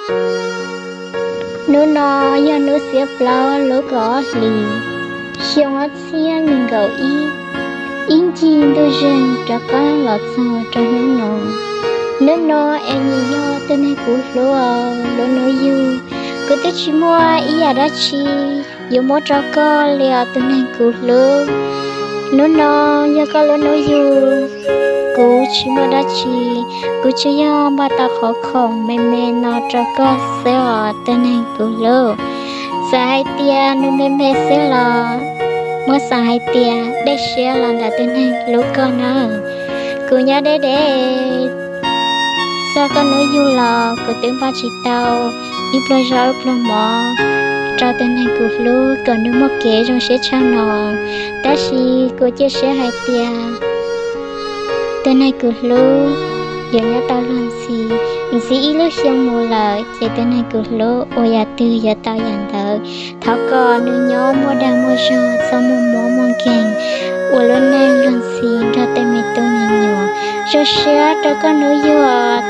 Hnub no yog hnub xiab plaub lub kaum ob hlis, xyoo ob txhiab nees nkaum ib, ib ncig ntuj zeeg rov qab los txog rau hnub no. Hnub no es nws yog tus neeg kuv hlub, lub hnub yug, kuv twb tsis muaj ib yam dab tsi yuav muab rau koj li os tus neeg kuv hlub. Hnub no yog koj lub hnub yug, kuv tsis muaj dab tsi, kuv tsuas yog npaj tau qhov khoom me me no rau koj xwb os tus neeg kuv hlub. Txawm hais tias nws me me xwb los muab xav hais tias dej siab los ntawm tus neeg hlub koj nawb. Kuv nyob deb deb txog koj hnub yug los kuv twb npaj tsis tau ib pluag zaub ib pluag mov rau tus neeg kuv hlub kom nws muaj kev zoo siab tshaj no. Tab sis kuv cia siab hais tias tus neeg kuv hlub yuav nyob tau luag ntxhi, ntxiv ib lub xyoo mus lawm ces tus neeg kuv hlub ua yam twg yuav tau yam ntawd. Thov kom nws nyob muaj dag muaj zog, txhob muaj mob muaj nkeeg, ua lub neej luag ntxhi nrog tej me tub me nyuam. Zoo siab rau koj hnub yug.